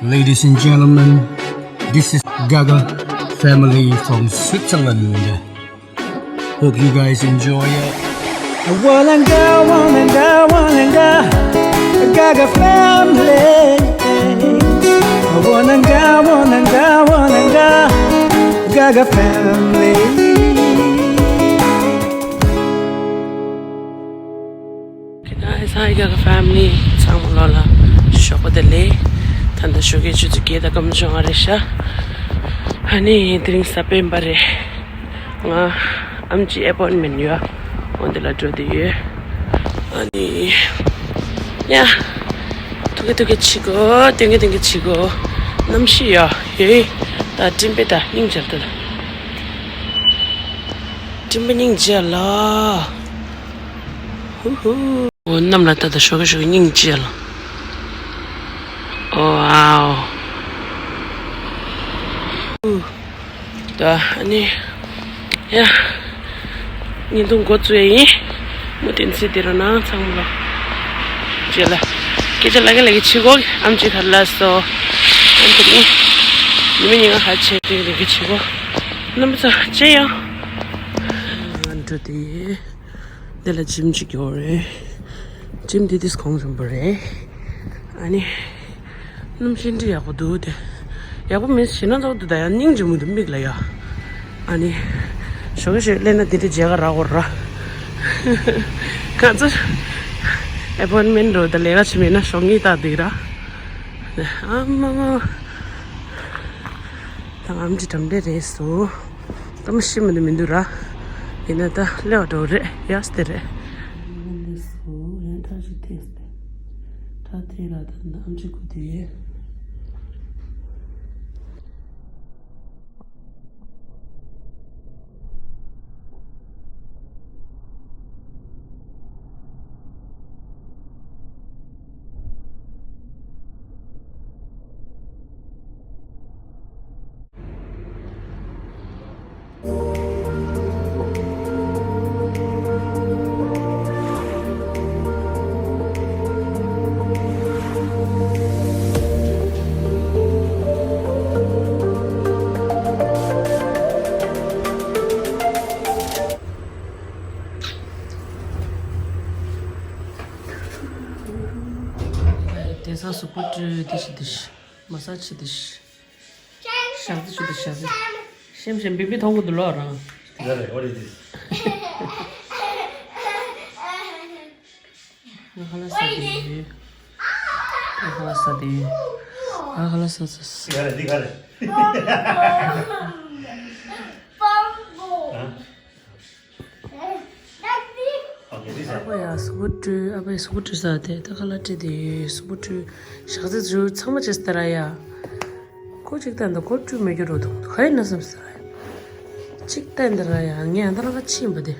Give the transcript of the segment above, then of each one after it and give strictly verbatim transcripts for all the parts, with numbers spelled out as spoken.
Ladies and gentlemen, this is Gaga family from Switzerland. Hope you guys enjoy it. Walanga, walanga, walanga, Gaga family. Walanga, walanga, walanga, Gaga family. Hi, Gaga family. ཚང་མ་ལོ་ལ་ཞོགས་པ་བདེ་ལེགས། ད་ལྟ་ཞོགས་ཀའི་ཆུ་ཚོད་བརྒྱད་དང་སྐར་མ་བཅོ་ལྔ་རེད་ཤག་ཨ་ནི་དེ་རིང་གཟའ་སྤེན་པ་རེད། ང་ཨམ་ཆི་ཨེ་པོན་མེན་ཡོད། འོ་འདི་ལ་འགྲོ་བསྡད་ཡོད། ཨ་ནི་ཡ། ཐུག་གི་ཐུག་གི་ཆི་གོ། ཏེང་གི་ཏེང་གི་ཆི་གོ། གནམ་གཤིས་ཡ་ཡོད། ད་སྤྲིན་པས་ད་སྙིང་རྗེ་ད། སྤྲིན་པས་སྙིང་རྗེ་ལ། ཧུ་ཧུ། འོ་གནམ་ལ་ལྟ་དང་ཞོགས་ཀས་ཞོགས་ཀས་སྙིང་རྗེ་ལ། ཨོ་ཨའོ། ཧུ། ད་ཨ་ནི། ཡ། བརྙན་ཐུང་འགོ་བཙུགས་ཡ་ཡིན། མུ་མཐུད་གཟིགས་བསྡད་རོགས་གནང་ཚང་མ་ལ། རྗེས་ལ། སྐད་ཆ་ལབ་གི་ལབ་གི་བྱེད་གོ། ཨམ་ཆི་ག་ལ་སོ། ཨམ་ཆི་ནི། ཉི་མ་ཉིན་ག་ཧ་ཆེ་དེ་ལབ་གི་བྱེད་གོ། རྣམ་པ་ཚོ་ཅི་ཡང་། ང་འགྲོ་དེ། འདི་ལ་ཇིམ་གཅིག་ཡོད་རེད། ཇིམ་འདི་དུས་གང་འཛོམས་པ་རེད། ཨ་ནི། སྣུམ་ཤིང་འདི་ཡག་པོ་འདུག་དེ། ཡག་པོ་མིན་ཞེ་ན་ཚོགས་འདུག་ད་ཡང་སྙིང་རྗེ་མོ་འདུག་མིག་ལ་ཡ། ཨ་ནི། ཞོགས་ཀས་ཞོགས་ཀས་སླེབས་ན་འདི་འདྲ་མཇལ་ཁ་རག་གོ་ར། ང་ཚོ། ཨེ་པོན་མེན་འགྲོ་ད་ལས་ཀ་བྱེད་མེད་ན་ཞོགས་ངེས་ལྟ་འདུག་ར། ཨ་མ་མ། ད་ཨམ་ཆི་གྲམ་འདྲེ་རེད་སོ། ད་མ་ཤི་མ་ནི་མི་འདུག་ར། ཡིན་ན་ད་སླེབས་འགྲོ་རེད་ཡ་སྟེ་རེད། ལེ་སོ་ཡང་ཁྲག་ཞིག་ཐེངས་ཏེ། ཁྲག་ཐེངས་ལ་ད་ནམ་ཅིག་གུ་དེ། དེང་སང་གཟུགས་པོ་བཀྲུས་ཏེ་ཤི་ཏེ་ཤི། མ་སཱཇ་བྱེད་དེ་ཤི། ཞག་ཚི་ཆུ་དེ་ཞག་ཚི། ཤེམ་ཤེམ་བི་བི་མཐོང་གི་འདུག་ལོ་རང་། ང་ཧ་ལ་ས་དེ་ཡོད། ང་ཧ་ལ་ས་དེ་ཡོད། ང་ཧ་ལ་ས་ས་ས། ཨ་ཕ་ཡ་གཟུགས་པོ་བཀྲུས། ཨ་ཕ་ཡ་གཟུགས་པོ་བཀྲུས་ས་དེ་ད་ཁ་ལག་སྤྲད་དེ་ཡོད། གཟུགས་པོ་བཀྲུས། ཞག་ཚི་ཚུ་ཚང་མ་བྱས་ས་ད་ར་ཡ། ཁོ་གཅིག་ལྟ་འདུག་ཁོ་བཀྲུས་མེད་རྒྱུ་རོ་འདུག་ག་ཡིན་ན་བསམ་ས་ར་ཡ། གཅིག་ལྟ་འདི་ར་ཡ་ངས་ཨ་ད་ར་ཁ་ཕྱིན་པ་དེ།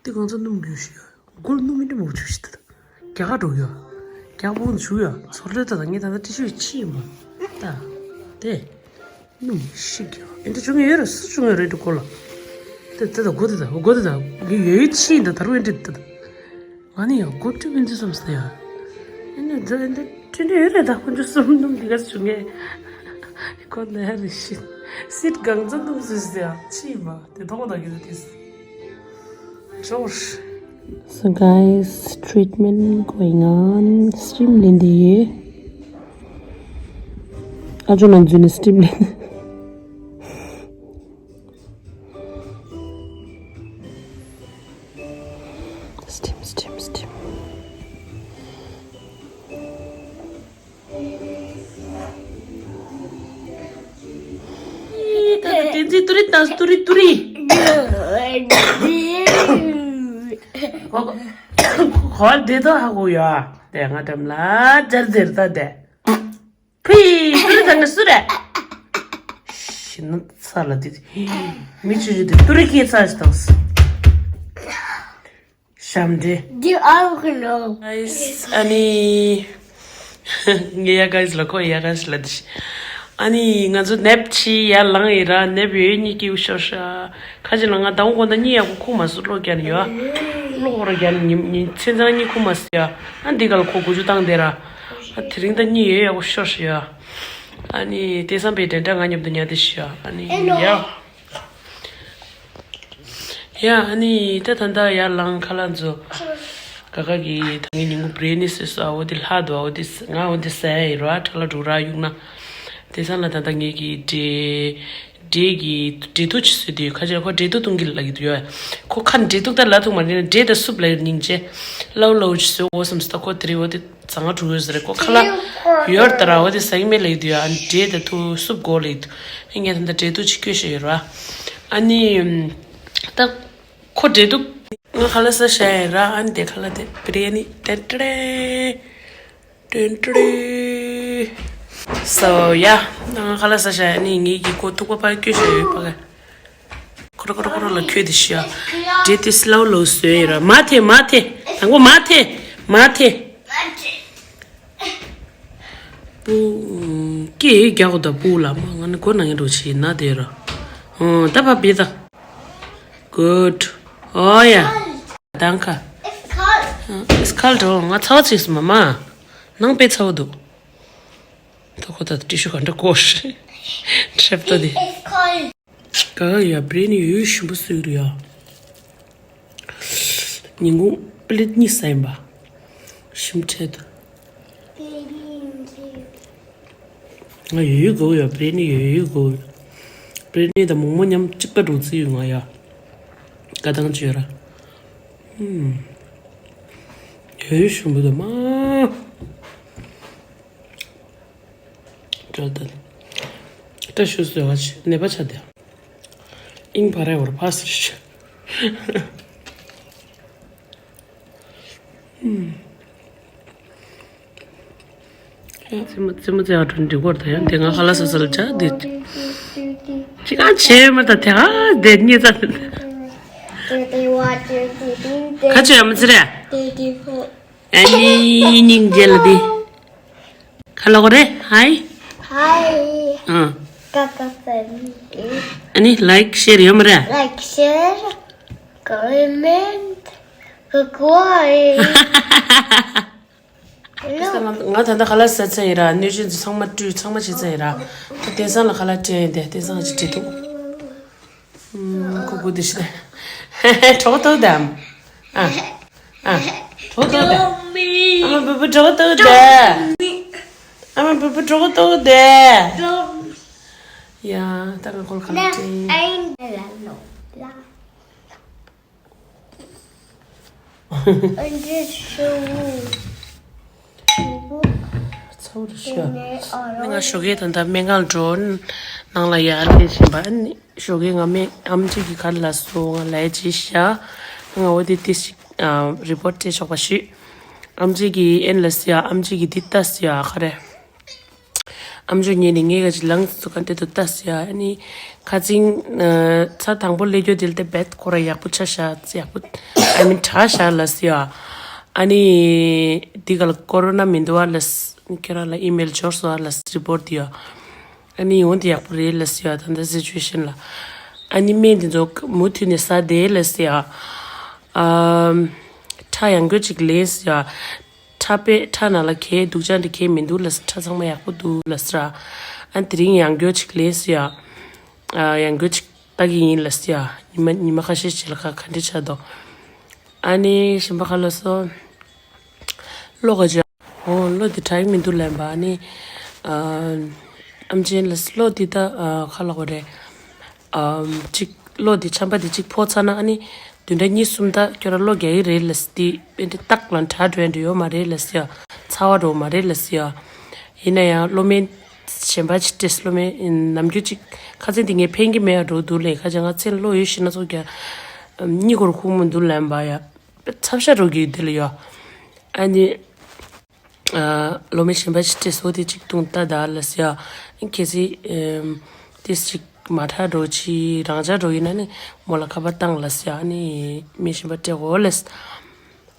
དེ་གང་ཚོ་སྣུམ་རྒྱུ་ཞིག་ཡོད། མགོར་སྣུམ་མི་འདྲ་མོ་བྱུགས་ཤིག་ད། རྒྱ་གར་འགྲོ་ཡོད། རྒྱ་གར་བོ་བྱུགས་ཡོད། ཚོར་ལོས་ད་ད་ངས་ད་ལྟ་ཏི་ཤུ་ཕྱིན་པ། ད། དེ། སྣུམ་ཤིག་ཡོད། ཨེ་འདྲ་བྱུང་ཡོད་རེད། སུ་བྱུང་ཡོད་རེད་འགྲོ་གོ་ལ། དེ་དེ་ད་སྒོ་དེ་ད་སྒོ་དེ་ད་ངས་ཡོད་ཡོད་ཕྱིན་ད་ད་རུང་ཨེ་འདྲ་ད་ད། ང་ནི་ཡང་སྒོ་བཀྲུས་མི་འདུག་བསམ་སྟེ་ཡ། ཨེ་ནས་འདི་ཨེ་འདྲ་བཀྲུས་འདྲ་ཡོད་རེད་ད་ཁོ་ཚོ་སུམ་སྣུམ་འདི་ག་བྱུང་ངས། ཁོ་ན་རེ་ཤི། སིད་གང་ཚོ་སྣུམ་བཟོས་སྟེ་ཡ་ཕྱིན་པ་དེ་མཐོང་ད་གི་ད་དེ། Josh. So guys, treatment going on. Steam ལེན་དེ་ཡོད། ཨ་ཇོ་ནང་འཛུལ་ནས་steam ལེན། Steam, steam, steam. ཏུ་རི་ཏང་ཏུ་རི་ཏུ་རི། གོ་གོ་བདེ་ཏོ་ཧ་གོ་ཡ། དེ་ང་དམ་ལ་ཇར་ཟེར་ད་དེ། ཕི་ཏུ་རི་ད་ནི་སུ་རེད། ཤི་ན་ཚ་ལ་དེ་མི་ཆུ་ཆུ་དེ་ཏུ་རི་ཁྱེད་ཚ་ཞིག་དང་། ཤམ་འདྲེ། འདི་ཨ་ཁུ་ལོ། Guys, ཨ་ནི། ངས་ཡ་guys ལ་ཁོ་ཡ་guys ལ་དེ་ཤི། ཨ་ནི་ང་ཚོ་ནེབ་ཆི་ཡར་ལངས་ཡིན་ར། ནེབ་ཡོད་གཉིས་ཀྱི་ཤོར་ཤ། ཁ་ཅིག་ལ་ང་དང་པོ་དགོང་དག་གཉིད་ཡག་པོ་ཁུག་མ་སོང་གློག་རྒྱག་ནས་ཡོད། གློག་ར་རྒྱག་ནས་ཉིན་ཉིན་མཚན་ཚང་གཉིད་ཁུག་མ་སོང་ཡ། ཨ་འདི་ག་ལ་ཁོ་དགུ་བཅུ་བཏང་བསྡད་ར། ཨ་དེ་རིང་ད་གཉིད་ཡོད་ཡག་པོ་ཤོར་ཤ་ཡ། ཨ་ནི་དེང་སང་པའི་དྲན་དྲ་ང་མཉམ་དུ་ཉལ་དེ་ཤི་ཨ་ནི་ཡ། ཡ་ཨ་ནི་ད་ད་ད་ཡར་ལངས་ཁ་ལག་མཛོ། ག་ག་གི་ད་ངའི་ཉིན་གུང་བྲེ་ནི་སོས་སོ་ཨ་འོ་དེ་ལྷག་འདུག་ཨ་འོ་དེ་ང་འོ་དེ་ཟ་ཡ་ཡིན་ར་ཁྲ་ལ་འགྲོ་ར་གཡུག་ན། དེང་སང་ལ་ད་ད་ངེད་ཀྱི་འབྲས་འབྲས་ཀྱི་འབྲས་ཐུག་ཅིག་བཟོས་དུས་ཁ་ཆེ་ཁོ་འབྲས་ཐུག་བཏུང་གི་ལ་གི་འདུག་ཡོད། ཁོ་ཁ་འབྲས་ཐུག་ད་ལ་ཐུག་མ་རེད་ན་འབྲས་ད་སུབ་ལ་ཡོད་སྙིང་རྗེ། ལའུ་ལའུ་ཅིག་བཟོས་འོ་བསམ་སོ་ད་ཁོ་དེ་རིང་འོ་དེ། ཟ་ང་དྲུག་ཡོད་ཟེར་རེད་ཁོ་ཁ་ལག་ཡོད་ད་ར་འོ་དེ་ཟ་གི་མེད་ལ་ཡོད་དུས་ཨ་ནི་འབྲས་དེ་ཐུག་སུབ་དགོས་ལ་ཡོད་དུས་ངས་ད་ལྟ་འབྲས་ཐུག་ཅིག་སྐྱོ་ཤོས་ཡོད་ར། ཨ་ནི་ད་ཁོ་འབྲས་ཐུག་ང་ཁ་ལག་ཟ་བྱ་ཡ་ཡིན་ར་ཨ་ནི་དེ་ཁ་ལག་དེ་བི་རི་ཡ་ནི་ཏན་ཏྲེ་ཏན་ཏྲེ། སོ་ཡ་ང་ཁ་ལག་ཟ་བྱ་ཡ་ནི་ངེད་ཀྱི་ཁོ་ཐུག་པ་ཕ་སྐྱོ་ཤོས་ཡོད་པ་ག་ཁོ་ར་ཁོ་ར་ཁོ་ར་ལ་ཁྱོད་དེ་ཤི་ཡ། འབྲས་དེ་སི་ལའུ་ལའུ་བཟོས་ཡོད་ར་མ་ཐེ་མ་ཐེ། དང་པོ་མ་ཐེ། མ་ཐེ། པུ། ཀྱེ་རྒྱག་གོ་ད་པུ་ལ་མ་ང་ནི་གོ་ན་ངན་འགྲོ་ཆི་ན་དེ་ར། ཨོ་ད་པ་པི་ད། Good. Oh yeah. Danke. It's cold. It's cold. ང་ཚ་བ་ཚིགས་མ་མ། ནང་པའི་ཚ་བ་འདུག་ད་ཁོ་ད་ཏི་ཤུ་ག་འདྲ་གོ་ཤི། ཁྲེབ་ཏོ་དེ། It's cold. ག་ག་ཡ་བྲེ་ནི་ཡོད་ཞིམ་པོ་སུ་རུ་ཡ། ཉིན་གུང་པི་ལེ་ཊི་གཉིས་ཟ་ཡིན་པ། ཞིམ་ཁྲེད། ང་ཡོད་ཡོད་དགོས་ཡ་བྲེ་ནི་ཡོད་ཡོད་དགོས། བྲེ་ནི་དང་མོག་མོག་མཉམ་གཅིག་པ་འགྲོ་རྩིས་ཡོད་ང་ཡ། དགའ་ཐང་བཅོས་ར། ཧུམ། ཡོད་ཡོད་ཞིམ་པོ་དང་མ། བཀྲ་ཤིས་བདེ་ལེགས། བཀྲ་ཤིས་བདེ་ལེགས། ནད་པ་ཆ་དེ། ཨིང་བ་རེ་བར་ཕ་སི་རི་ཤ། ཙི་མོ་ཙི་མོ་ཙི་ཨ་ཁྲོན་འདི་སྐོར་དང་ཡང་དེ་སྔ་ཁ་ལག་ཟ་ས་ལ་ཆ་དེ། ཅི་གང་བྱེད་མ་ད་དེ་ཧ་དེ་རྙེད་ཙ། ཁ་ཆེ་ཡ་མ་ཚི་རེད། ཨ་ནི་སྙིང་རྗེ་ལ་དེ། ཁ་ལོག་རེད། ཧའི། Hi. ཨ། ཀ་ཀ་ཧྥེ་མི་ལི། ཨ་ནི་ལའིག་ཤེར་ཡོད་མ་རེད། Like, share, comment, subscribe. ང་ད་ལྟ་ཁ་ལག་ཟ་ཚར་ཡིན་ར། སྣོད་ཆས་ཚོ་ཚང་མ་བཀྲུས་ཚང་མ་བྱས་ཚར་ཡིན་ར། ད་དེང་སང་ལ་ཁ་ལག་སྤྲད་ཡིན་དེ་དེང་སང་ཅིག་བྲིས་འདུག་ཁོ་བུ་དེ་ཤི་ད། གྲོགས་ཏོ་དམ། ཨ། ཨ། གྲོགས་ཏོ་དམ། ཨ་མ་བུ་བུ་གྲོགས་ཏོ་དམ། ཨ་མ་བུ་བུ་གྲོགས་ཏོ་དམ། ཡ། ད་ང་ཁོ་ལ་ཁ་ལག་སྤྲད་ཡིན། འདི་ཤོག་ཚ་བོ་རུ་ཤོག་ང་ཞོགས་ཀས་ད་ལྟ་སྨན་ཁང་འགྲོ། ནང་ལ་ཡར་སླེབས་བཞིན་པ་ནི་ཞོགས་ཀས་ང་མེ་ཨམ་ཆི་གི་ག་རེ་ལ་སོང་ང་ལས་བྱེད་ཤག་ང་འོ་དེ་ཏི་ཞིག་རི་པོར་ཊི་སྤྲད་ཆོག་པ་ཞུས། ཨམ་ཆི་གི་ཨེན་ལ་སི་ཡ་ཨམ་ཆི་གི་དི་ལྟ་སི་ཡ་ག་རེ། ཨམ་ཅོག་ཉན་ནས་ངས་ག་ཅིག་ལངས་སུ་ག་འདྲ་འདུག་ལྟ་ཟེར་ཡ། ཨ་ནི་ཁ་ཚིང་ཚར་དང་པོ་སླེབས་རྒྱུ་དེ་ལ་དེ་རྦད་ཁོ་ར་ཡག་པོ་ཆ་བཞག་ཡག་པོ་ཨ་མིན་དྲག་བཞག་ལ་ཟེར་ཡ། ཨ་ནི་འདི་ག་ལ་ཀོ་རོ་ན་མི་འདུག་ཨ་ལ་ཁྱེད་རང་ལ་ཨི་མེལ་འབྱོར་སོང་ཨ་ལ་རི་པོར་ཊི་འདི་ཡ། ཨ་ནི་འོན་ཏེ་ཡག་པོ་རེད་ལ་ཟེར་ཡ། ད་ལྟ་སི་ཅུ་ཨེ་ཤན་ལ་ཨ་ནི་སྨན་འདི་ཚོ་མུ་མཐུད་ནས་ཟ་བསྡད་ལ་ཟེར་ཡ། ཨ་ཁྲག་ཡང་སྐྱོ་ཅིག་ལེན་ཟེར་ཡ། ཁྲག་པས་ཁྲག་ནང་ལ་གས་སྡུག་ཅག་འདི་གས་མི་འདུག་ལ་ཁྲག་ཚང་མ་ཡག་པོ་འདུག་ལ་ཟེར། ཨ་དེ་རིང་ཡང་སྐྱོ་ཅིག་ལེན་ཟེར་ཡ། ཨ་ཡང་སྐྱོ་ཅིག་ལྟ་གི་ཡིན་ལ་ཟེར་ཡ། ཉི་མ་ཉི་མ་ཁ་ཤས་ཤིག་ལ་ཁ་ག་འདྲ་ཆགས་འདུག་ཨ་ནི་གཞན་པ་ཁ་ལ་སོ། གློ་ག་ཅག་ཨོ་གློ་འདི་དྲག་གི་མི་འདུག་ལབ་པ་ཨ་ནི། ཨ་ཨམ་ཆི་ལ་གློ་འདི་ད་ཨ་ཁ་ལ་གོ་རེད། ཨམ་གཅིག་གློ་འདི་ཆམ་པ་འདི་གཅིག་ཕོག་ཚར་ན་ཨ་ནི་བདུན་ཕྲག་གཉིས་གསུམ་ད་ཁྱོད་རང་གློ་རྒྱག་གི་རེད་ལ་སི་ཏི་པེ་འདི་ཏག་ལ་དྲག་འགྲོ་ཡ་འདྲ་ཡོད་མ་རེད་ལ་སི་ཡ། ཚ་བ་འགྲོ་མ་རེད་ལ་སི་ཡ། ཡིན་ན་ཡང་གློ་སྨན་གཞན་པ་ཅིག་སྤྲད་གློ་སྨན་ནམ་རྒྱུན་ཅིག་ཁ་ཚན་འདི་ངས་ཕན་གི་མེད་ཡ་འགྲོ་འདུག་ལས་ཁ་ཅག་ང་ཚན་གློ་ཡོད་ཤི་ན་ཚོ་རྒྱ་གཉིད་ཁོར་ཁུག་མོ་འདུག་ལན་པ་ཡ། ཚབ་ཤ་འགྲོ་གི་འདི་ལ་ཡ། ཨ་ནི། ཨ་གློ་སྨན་གཞན་པ་ཅིག་སྤྲད་སོ་དེ་གཅིག་བཏུང་ལྟ་ད་ལ་སི་ཡ། གལ་སྲིད་ཨེམ་ཏིས་ཅིག་མ་དྲག་འགྲོ་ཅི་རང་འཇགས་འགྲོ་ཡིན་ན་ནི་མོ་ལ་ཁ་པར་བཏང་ལ་སི་ཡ་ཨ་ནི་སྨན་གཞན་པ་སྤྲད་གོ་ལ་སི།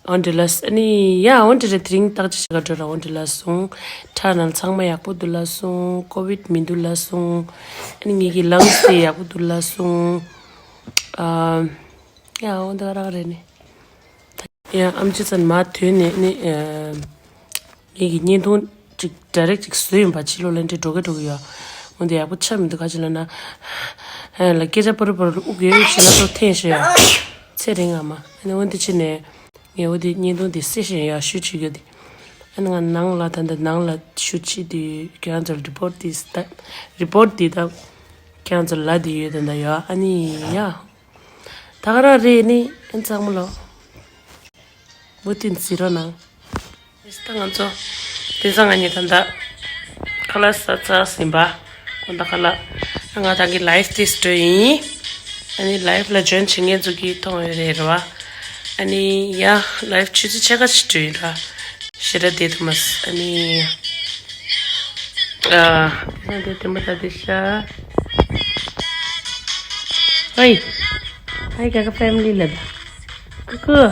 འོན་ཏེ་ལ་སི་ཨ་ནི་ཡ་འོན་ཏེ་རེ་དེ་རིང་བརྟག་དཔྱད་བྱེད་ག་འགྲོ་ར་འོན་ཏེ་ལ་སོང་། ཁྲག་ནང་ཚང་མ་ཡག་པོ་འདུག་ལ་སོང་། ཀོ་བིད་མི་འདུག་ལ་སོང་། ཨ་ནི་ངེད་ཀྱི་ལངས་ཏེ་ཡག་པོ་འདུག་ལ་སོང་། ཨ་ཡ་འོན་ཏེ་རང་རེད་ནི། ཡང་ཨམ་ཆི་ཚན་མ་ཐོན་ནས་ནི་ཨ་ངེད་ཀྱི་བརྙན་ཐུང་ ཅིག་ཌའི་རེག་ཅིག་བཟོས་ཡིན་པ། ཕྱི་ལོགས་ལ་འདྲེ་འགྲོ་གི་འགྲོ་གི་ཡོད། འོན་ཏེ་ཡག་པོ་ཆགས་མི་འདུག་ག་ཅི་ལབ་ན། ཨ་ལ་སྐད་ཆ་པོ་རུ་པོ་རུ་དབུགས་ཡོད་ཡོད་བྱས་ན་ཚོ་འཐེན་ཤོད་ཡ། ཚེ་རིང་ཨ་མ། ཨ་ནི་འོན་ཏེ་ཕྱི་ནས་ངས་འོ་དེ་བརྙན་ཐུང་དེ་གསལ་བཤད་ཡག་ཤོས་བྱེད་རྒྱུ་དེ། ཨ་ནི་ང་ནང་ལ་ད་ལྟ་ནང་ལ་ཤུ་ཆི་དེ་ཁྱེད་རང་ཚོར་རི་པོར་ཊི་དེ་ད་རི་པོར་ཊི་དེ་ད་ཁྱེད་རང་ཚོར་ལ་དེ་ཡོད་དེ་འདྲ་ཡོད། ཨ་ནི་ཡ། ད་ག་རང་རེད་ནི་ཨན་ཚང་མ་ལོ། མུ་མཐུད་གཟིགས་རོགས་གནང་། ཨེ་ད་ང་ཚོ་དེང་སང་ང་གཉིས་ད་ལྟ་ཁ་ལག་ཟ་ཚར་ཟིན་པ། ཁོ་ད་ཁ་ལག་ང་ད་གི་ལའིབ་དེ་སྤྲོད་ཡིན། ཨ་ནི་ལའིབ་ལ་ཇོན་བྱེད་མཁན་ཚོ་གིས་མཐོང་ཡོད་རེད་རེད་བ། ཨ་ནི་ཡ་ལའིབ་ཆུ་ཚོད་ཕྱེད་ཀ་ཞིག་སྤྲོད་ཡིན་ར། ཞེ་དྲག་བདེ་ཐུབ་མ་སོང་། ཨ་ནི་ཨ་དེང་སང་དེ་དེ་མོ་ད་དེ་ཤ། ཨོའི། ཧའི་ག་ག་ཕེ་མི་ལི་ལབ། ཀུ་ཀུ།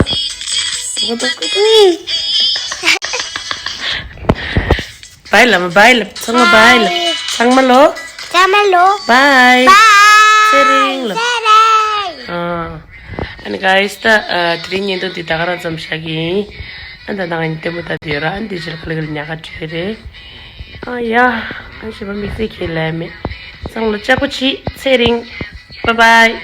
ཀུ་ཀུ་ཀུ་ཀུ། བའི་ལབ། བའི་ལབ། ཚང་མ་བའི་ལབ། ཚང་མ་ལོ། ཚང་མ་ལོ། བའི། བའི། ཚེ་རིང་ལབ། ཚེ་རིང་། ཨ། ཨ་ནི་གྷའིས་ད་ཨ་དེ་རིང་བརྙན་ཐུང་འདི་ད་ག་རང་ཙམ་བཞག་གི་ཡིན། ཨ་ད་ད་ང་ཡིན་ལྟད་མོ་ལྟ་དུས་ར་ཨ་འདི་ཕྱིར་ཁ་ལི་ཁ་ལི་ཉག་ག་བྲོས་རེད། ཨ་ཡ། ཨ་ཞེ་པོ་དམིགས་བསལ་ཁྱེད་ལ་མེད། ཚང་མ་ལོ་ལྕགས་པོ་བྱེད། ཚེ་རིང་། བའི་བའི།